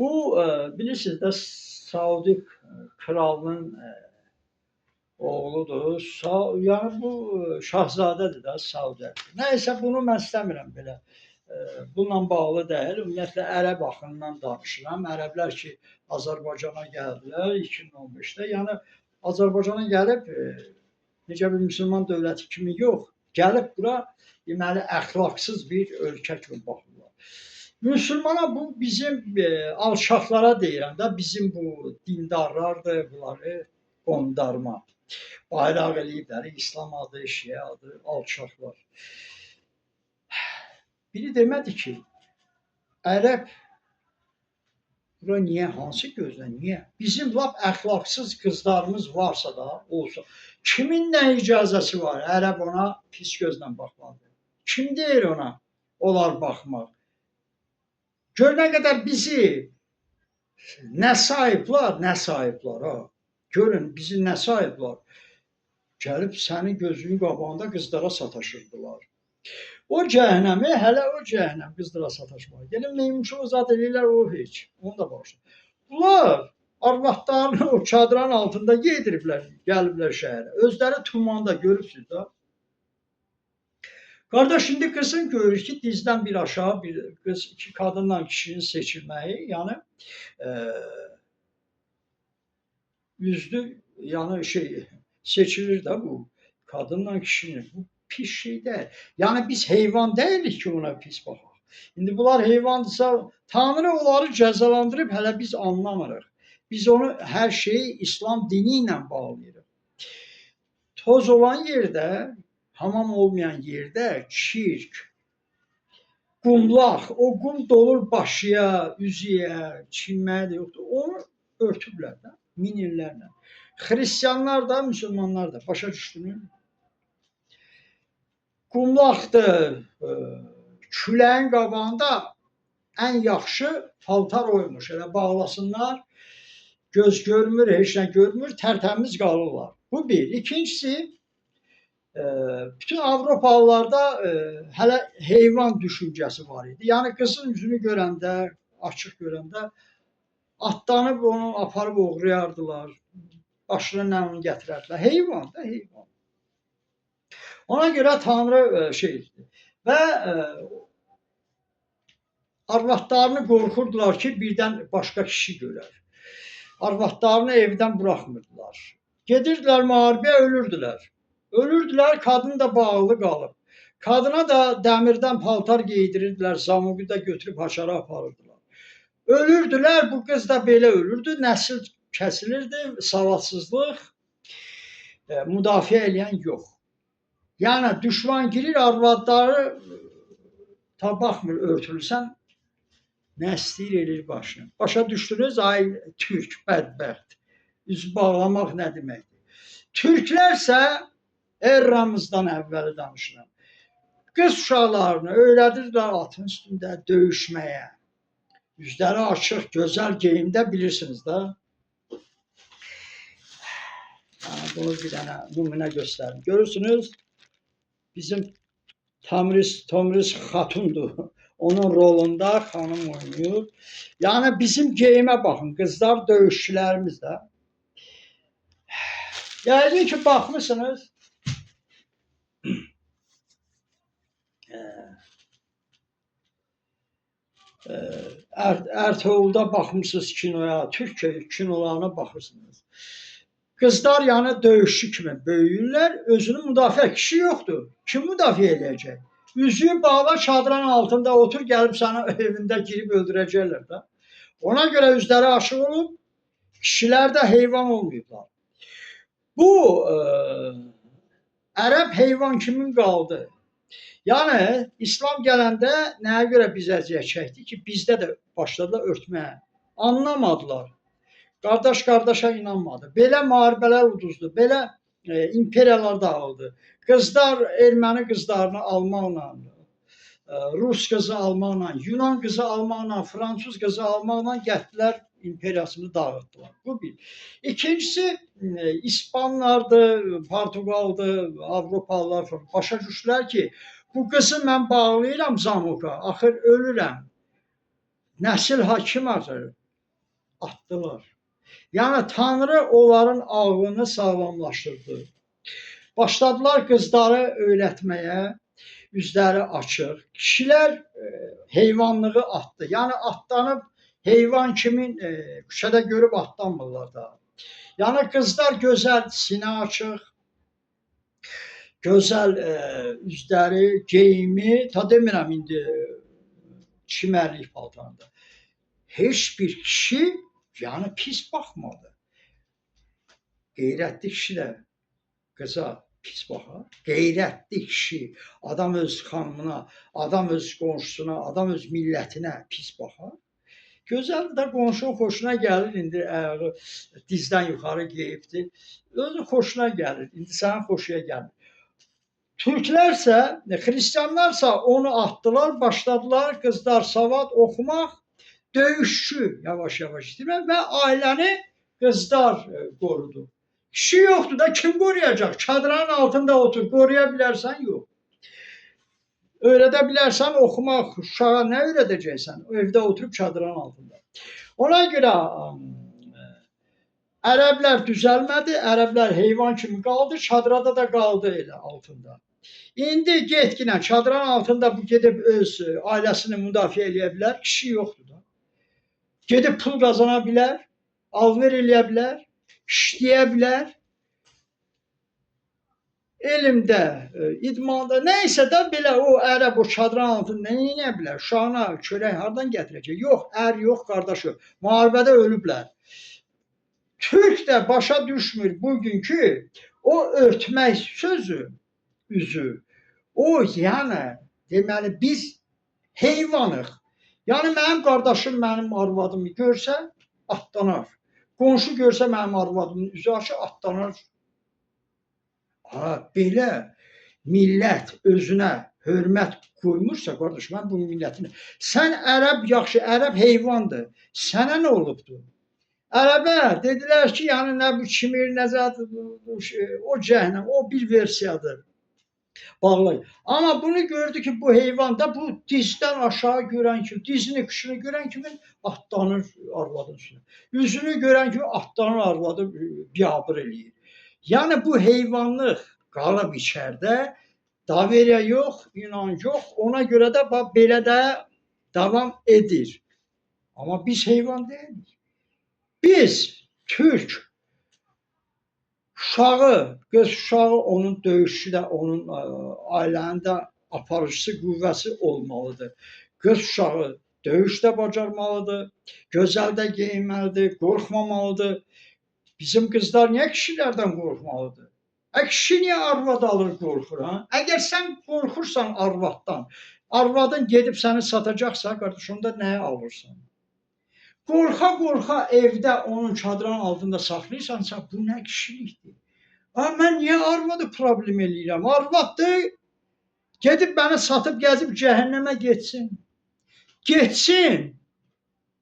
Bu, bilirsiniz də, Saudi kralının oğludur. Yəni bu şahzadədir də Saudi. Nəysə, bunu mən istəmirəm belə. Bununla bağlı deyil. Ümumiyyətlə ərəb axınından danışıram. Ərəblər ki, Azərbaycana gəldilər 2015-də. Yəni Azərbaycana gəlib necə bir müsəlman dövləti kimi yox, gəlib bura deməli əxlaqsız bir ölkə kimi baxırlar. Müsəlmana bu bizim alçaqlara deyirəm də, bizim bu dindarlardır, bunları qondarma. Bayraq eləyiblər, İslam adı, şiə adı, alçaqlar. Biri demədi ki, ərəb bura niyə, hansı gözlə, niyə? Bizim lap əxlaqsız qızlarımız varsa da, olsa, kimin nə icazəsi var? Ərəb ona pis gözlə baxmalıdır. Kim deyir ona onlar baxmaq? Gör nə qədər bizi nə sahiblər, nə sahiblər ha. Görün bizi nə sahiblər. Gəlib sənin gözünün qabağında qızlara sataşırdılar. O cəhənnəmi, hələ o cəhənnəm qızlara sataşmağa. Gəlin meymunçuluq zat eləyirlər, o heç. Onu da bağışla. Bunlar arvadlarını o çadırın altında yediriblər, gəliblər şəhərə. Özləri tumanda görübsünüz də. Qardaş, indi qızın görür ki, dizdən bir aşağı bir qız, iki qadınla kişinin seçilməyi, yəni yüzlü, yəni şey seçilir də bu qadınla kişinin. Bu pis şey deyil. Yəni biz heyvan deyilik ki, ona pis baxaq. İndi bunlar heyvandırsa, Tanrı onları cəzalandırıb, hələ biz anlamırıq. Biz onu hər şeyi İslam dini ilə bağlayırıq. Toz olan yerdə, hamam olmayan yerdə çirk, qumlaq, o qum dolur başıya, üzüyə, çinməyə də yoxdur. Onu örtüblər də, min illərlə. Xristianlar da, müsəlmanlar da, başa düşdünüz? Qumlaqdır, küləyin qabağında ən yaxşı paltar oymuş. Elə bağlasınlar, göz görmür, heç nə görmür, tərtəmiz qalırlar. Bu bir. İkincisi, bütün Avropalılarda hələ heyvan düşüncəsi var idi. Yəni qızın üzünü görəndə, açıq görəndə atlanıb onu aparıb oğrayardılar. Başına nə onu gətirərdilər. Heyvan da heyvan. Ona görə Tanrı şey etdi. Və arvadlarını qorxurdular ki, birdən başqa kişi görər. Arvadlarını evdən buraxmırdılar. Gedirdilər müharibəyə, ölürdülər. Ölürdülər, qadın da bağlı qalıb. Qadına da dəmirdən paltar geydirirdilər, zamuqu da götürüb haçara aparırdılar. Ölürdülər, bu qız da belə ölürdü, nəsil kəsilirdi, savadsızlıq, müdafiə eləyən yox. Yəni düşman girir, arvadları ta baxmır, örtülürsən, nə istəyir eləyir başını. Başa düşdünüz, ay türk bədbəxt. Üz bağlamaq nə deməkdir? Türklərsə eramızdan əvvəli danışıram. Qız uşaqlarını öyrədirdilər atın üstündə döyüşməyə. Üzləri açıq, gözəl geyimdə bilirsiniz də. Yəni, bunu bir dənə nümunə göstərim. Görürsünüz, bizim Tomris Xatundur. Onun rolunda xanım oynayır. Yəni bizim geyimə baxın, qızlar döyüşçülərimiz də. Yəqin ki, baxmısınız. Ertuğrul'da baxmısınız kinoya, Türkiyə kinolarına baxırsınız. Qızlar yəni döyüşçü kimi böyüyürlər, özünü müdafiə kişi yoxdur. Kim müdafiə eləyəcək? Üzüyü bağla, çadırın altında otur, gəlib səni evində girib öldürəcəklər də. Ona görə üzləri açıq olub, kişilər də heyvan olmayıblar. Bu ərəb heyvan kimin qaldı? Yəni İslam gələndə nəyə görə biz əziyyət çəkdik ki, bizdə də başladılar örtməyə. Anlamadılar. Qardaş qardaşa inanmadı. Belə müharibələr uduzdu, belə imperiyalar dağıldı. Qızlar erməni qızlarını almaqla, Rus qızı almaqla, Yunan qızı almaqla, Fransız qızı almaqla getdilər, imperiyasını dağıtdılar. Bu bir. İkincisi, İspanlardır, Portuqaldır, Avropalılar falan. Başa düşdülər ki, bu qızı mən bağlayıram zamuqa, axır ölürəm. Nəsil hakim azır. atdılar. Yəni Tanrı onların ağlını sağlamlaşdırdı. Başladılar qızları öyrətməyə, üzləri açıq. Kişilər heyvanlığı atdı. Yəni atlanıb heyvan kimi küçədə görüb atlanmırlar da. Yəni qızlar gözəl, sinə açıq, gözəl üzləri, geyimi, ta demirəm indi çimərlik paltarında. Heç bir kişi yəni pis baxmadı. Qeyrətli kişi də qıza pis baxar. Qeyrətli kişi, adam öz xanımına, adam öz qonşusuna, adam öz millətinə pis baxar. Gözəl də qonşunun xoşuna gəlir, indi ayağı dizdən yuxarı geyibdir. Özü xoşuna gəlir, indi sənin xoşuna gəlir. Türklərsə, xristianlarsa onu atdılar, başladılar qızlar savad oxumaq, döyüşçü yavaş-yavaş itirmək və ailəni qızlar qorudu. Kişi yoxdur da kim qoruyacaq? Çadranın altında otur, qoruya bilərsən, yox. Öyrədə bilərsən oxumaq, uşağa nə öyrədəcəksən? Evdə oturub çadranın altında. Ona görə ərəblər düzəlmədi, ərəblər heyvan kimi qaldı, çadrada da qaldı elə altında. İndi getginə çadranın altında bu gedib öz ailəsini müdafiə eləyə bilər, kişi yoxdur da. Gedib pul qazana bilər, alver eləyə bilər, işləyə bilər. Elmdə, idmanda, nə isə də belə o ərəb o çadranın altında nə edə bilər? Uşağına çörək hardan gətirəcək? Yox, ər yox, qardaş yox. Müharibədə ölüblər. Türk də başa düşmür bugünkü o örtmək sözü, üzü. O yəni deməli biz heyvanıq. Yəni mənim qardaşım mənim arvadımı görsə atlanar. Qonşu görsə mənim arvadımın üzü açıq atlanar. Ha, belə millət özünə hörmət qoymursa, qardaş, mən bu millətin. Sən ərəb yaxşı, ərəb heyvandır. Sənə nə olubdur? Ərəbə dedilər ki, yəni nə bu kimir, nə zət, o cəhnəm, o bir versiyadır. Bağlı. Amma bunu gördü ki, bu heyvan da bu dizdən aşağı görən kimi, dizini, kışını görən kimi atlanır arvadın üstünə. Üzünü görən kimi atlanır arvadı, biabır eləyir. Yəni bu heyvanlıq qalıb içəridə, daveriya yox, inanc yox, ona görə də bax belə də davam edir. Amma biz heyvan deyilik. Biz türk uşağı, qız uşağı onun döyüşçü də, onun ailənin də aparıcısı, qüvvəsi olmalıdır. Qız uşağı döyüş də bacarmalıdır, gözəl də geyinməlidir, qorxmamalıdır. Bizim qızlar niyə kişilərdən qorxmalıdır? Kişi niyə arvad alır, qorxur, ha? Əgər sən qorxursan arvaddan, arvadın gedib səni satacaqsa, qardaş, onda nəyə alırsan? Qorxa-qorxa evdə onun çadranın altında saxlayırsansa, bu nə kişilikdir? Ha, mən niyə arvadı problem eləyirəm? Arvaddır, gedib məni satıb gəzib cəhənnəmə getsin. Getsin.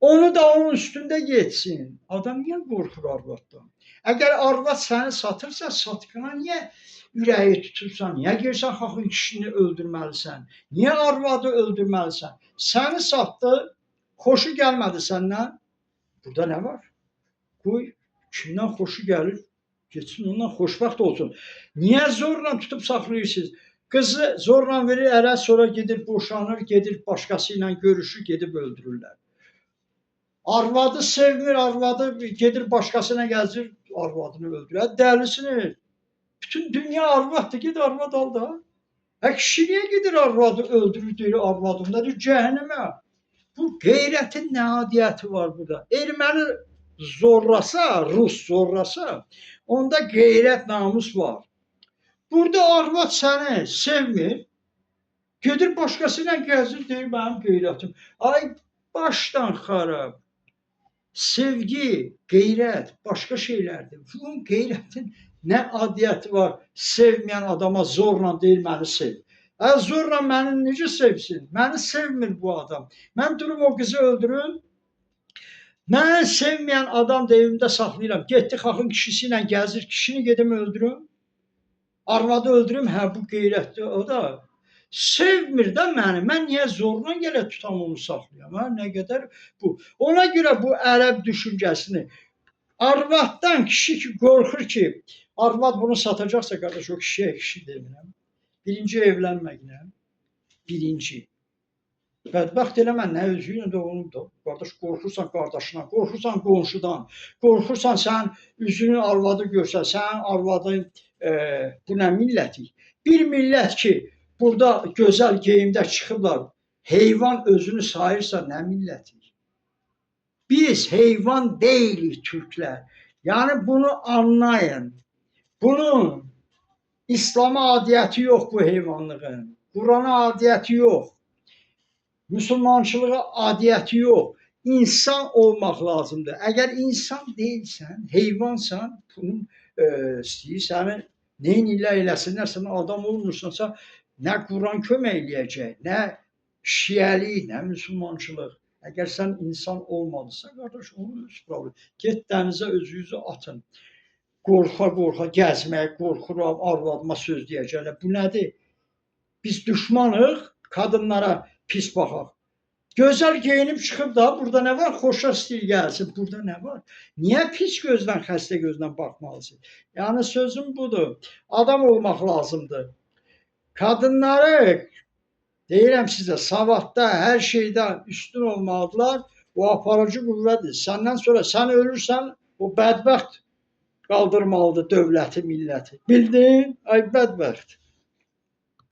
Onu da onun üstündə getsin. Adam niyə qorxur arvaddan? Əgər arvad səni satırsa, satqına niyə ürəyi tutursan? Niyə gəlirsən xalqın kişini öldürməlisən? Niyə arvadı öldürməlisən? Səni satdı, xoşu gəlmədi səndən. Burada nə var? Qoy, kimdən xoşu gəlir, getsin ondan xoşbəxt olsun. Niyə zorla tutub saxlayırsınız? Qızı zorla verir ərə, sonra gedir boşanır, gedir başqası ilə görüşür, gedib öldürürlər. Arvadı sevmir, arvadı gedir başqasına gəzir, arvadını öldürür. Dəlisini. Bütün dünya arvaddır, ged arvad al da. Kişi niyə gedir arvadı öldürür, deyir arvadım da, deyir cəhənnəmə. Bu qeyrətin nə adiyyəti var burada? Erməni zorlasa, Rus zorlasa, onda qeyrət, namus var. Burada arvad səni sevmir, gedir başqası ilə gəzir, deyir mənim qeyrətim. Ay, başdan xarab. Sevgi, qeyrət başqa şeylərdir. Bunun qeyrətin nə adiyyəti var? Sevməyən adama zorla deyir məni sev. Zorla məni necə sevsin? Məni sevmir bu adam. Mən durum o qızı öldürüm. Məni sevməyən adam da evimdə saxlayıram. Getdi xalqın kişisi ilə gəzir. Kişini gedim öldürüm. Arvadı öldürüm. Hə bu qeyrətdir. O da. Sevmir də məni. Mən niyə zorla gələ tutam onu saxlayam? Hə? Nə qədər bu. Ona görə bu ərəb düşüncəsini arvaddan kişi ki qorxur ki, arvad bunu satacaqsa qardaş o kişiyə kişi demirəm. Birinci evlənməklə. Birinci. Bədbəxt eləmə, nə özüylə də onu da. Qardaş qorxursan qardaşına, qorxursan qonşudan, qorxursan sən üzünün arvadı görsə, sənin arvadın bu nə millətik? Bir millət ki, burada gözəl geyimdə çıxıblar, heyvan özünü sayırsa nə millətik? Biz heyvan deyilik türklər. Yəni bunu anlayın. Bunun İslama adiyyəti yox bu heyvanlığın. Qurana adiyyəti yox. Müsəlmançılığa adiyyəti yox. İnsan olmaq lazımdır. Əgər insan deyilsən, heyvansan, bunun istəyir səni neynirlər eləsinlər, sən adam olmursansa, nə Quran kömək eləyəcək, nə şiəlik, nə müsəlmançılıq. Əgər sən insan olmadısa, qardaş, onun öz problemi. Get dənizə özünüzü atın. Qorxa-qorxa gəzməyə qorxuram, arvadıma söz deyəcəklər. Bu nədir? Biz düşmanıq, qadınlara pis baxaq. Gözəl geyinib çıxıb da burada nə var? Xoşa stil gəlsin. Burada nə var? Niyə pis gözdən, xəstə gözdən baxmalısın? Yəni sözüm budur. Adam olmaq lazımdır. Qadınları deyirəm sizə, savadda, hər şeydə üstün olmalıdırlar. O aparıcı qüvvədir. Səndən sonra sən ölürsən, o bədbəxt qaldırmalıdır dövləti, milləti. Bildin? Ay bədbəxt.